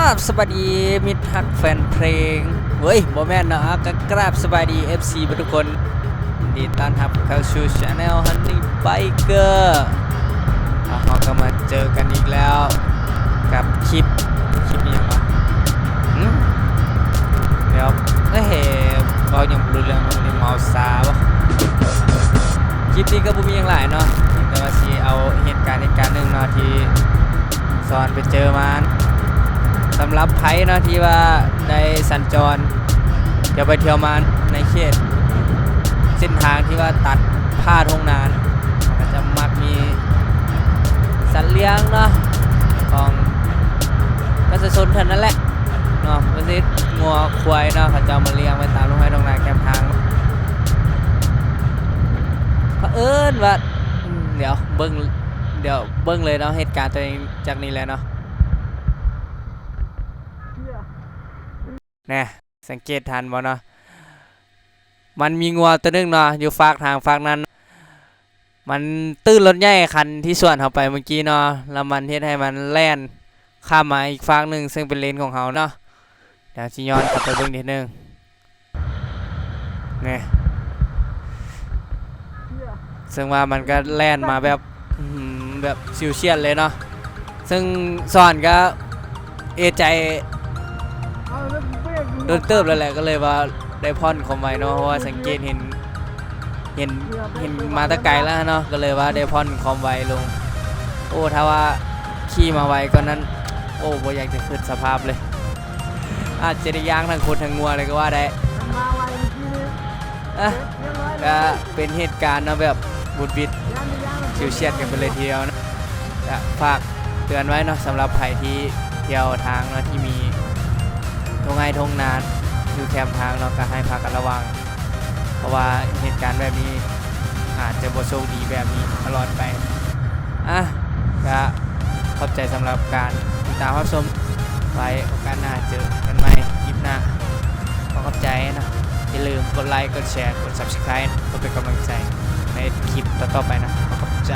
ກາບສະບາຍດີມິດຮັກແຟນເພງ ເວີຍ ບໍ່ແມ່ນເນາະ ອາ ກະກາບສະບາຍດີ ເອັຟຊີ ເບິດທຸກຄົນ ຍິນດີຕ້ອນຮັບເຂົ້າສູ່ Channel Honey Biker ເຮົາກະມາເຈີກັນອີກແລ້ວ ກັບຄລິບ ຄລິບອີ່ຫຍັງວະ ຫື ດຽວ ເອີຍ ເວົ້າຫຍັງບໍ່ຮູ້ເລື່ອງ ເມົາຊາບໍ ຄລິບນີ້ກະບໍ່ມີຫຍັງຫຼາຍເນາະ ແຕ່ວ່າຊິເອົາເຫດການ ເຫດການໜຶ່ງເນາະ ທີ່ ສອນໄປເຈີມາ ສຳລັບໃຜເນາະ ທີ່ວ່າໄດ້ສັນຈອນ ທ່ຽວໄປທ່ຽວມາໃນເຂດເສັ້ນທາງທີ່ວ່າຕັດຜ່າທົ່ງນາ ມັນກະຈະມັກມີສັດລ້ຽງເນາະ ຂອງປະຊາຊົນແຖວນັ້ນແຫຼະເນາະ ບໍ່ຊິງົວຄວາຍເນາະ ເຂົາເຈົ້າມາລ້ຽງໄວ້ຕາມທົ່ງໄຮ່ທົ່ງນາແຄມທາງ ພະເອີນວ່າ ດຽວເບິ່ງ ດຽວເບິ່ງເລີຍເນາະ ເຫດການໂຕເອງຈາກນີ້ແຫຼະເນາະ. ແນ່ ສັງເກດທັນບໍ່ເນາະ ມັນມີງົວໂຕໜຶ່ງເນາະ ຢູ່ຟາກທາງຟາກນັ້ນ ມັນຕື້ນລົດໃຫຍ່ຄັນທີ່ສວນເຮົາໄປມື້ກີ້ເນາະ ແລ້ວມັນເຮັດໃຫ້ມັນແລ່ນຂ້າມມາອີກຟາກໜຶ່ງ ເຊິ່ງເປັນເລນຂອງເຮົາເນາະ ດຽວຊິຍ້ອນກັບໄປເບິ່ງອີກເທື່ອໜຶ່ງ ນີ້ ເຊິ່ງວ່າມັນກະແລ່ນມາແບບ ອືມ ແບບຊິວສຽດເລີຍເນາະ ເຊິ່ງສອນກະເອໃຈດົນເຕີບແລ້ວແຫຼະ ກະເລີຍວ່າໄດ້ຜ່ອນຄວາມໄວເນາະ ເພາະວ່າສັງເກດເຫັນ ເຫັນ ເຫັນມາແຕ່ໄກແລ້ວເນາະ ກະເລີຍວ່າໄດ້ຜ່ອນຄວາມໄວລົງ ໂອ້ ຖ້າວ່າຂີ່ມາໄວກວ່ານັ້ນ ໂອ້ ບໍ່ຢາກຈະຄຶດສະພາບເລີຍ ອາດຈະໄດ້ຍ່າງທັງຄົນທັງງົວເລີຍກະວ່າໄດ້ ມັນມາໄວເມື່ອກີ້ນີ້ ອະ ກະເປັນເຫດການເນາະ ແບບຫວຸດຫວິດ ຊິວສຽດກັນໄປເລີຍທີດຽວເນາະ ກະຝາກເຕືອນໄວ້ເນາະ ສຳລັບໃຜທີ່ທ່ຽວທາງເນາະ ທີ່ມີທົ່ງໄຮ່ທົ່ງນາຢູ່ແຄມທາງເນາະ ກະໃຫ້ພາກັນລະວັງ ເພາະວ່າເຫດການແບບນີ້ອາດຈະບໍ່ໂຊກດີແບບນີ້ຕະຫຼອດໄປ ອະ ກະຂອບໃຈສຳລັບການຕິດຕາມຮັບຊົມ ໄວ້ໂອກາດໜ້າເຈີກັນໃໝ່ຄລິບໜ້າ ຂໍຂອບໃຈເນາະ ຢ່າລືມກົດໄລກ໌ ກົດແຊ ກົດ Subscribe ເພື່ອເປັນກຳລັງໃຈໃນຄລິບຕໍ່ໆໄປເນາະ ຂໍຂອບໃຈ.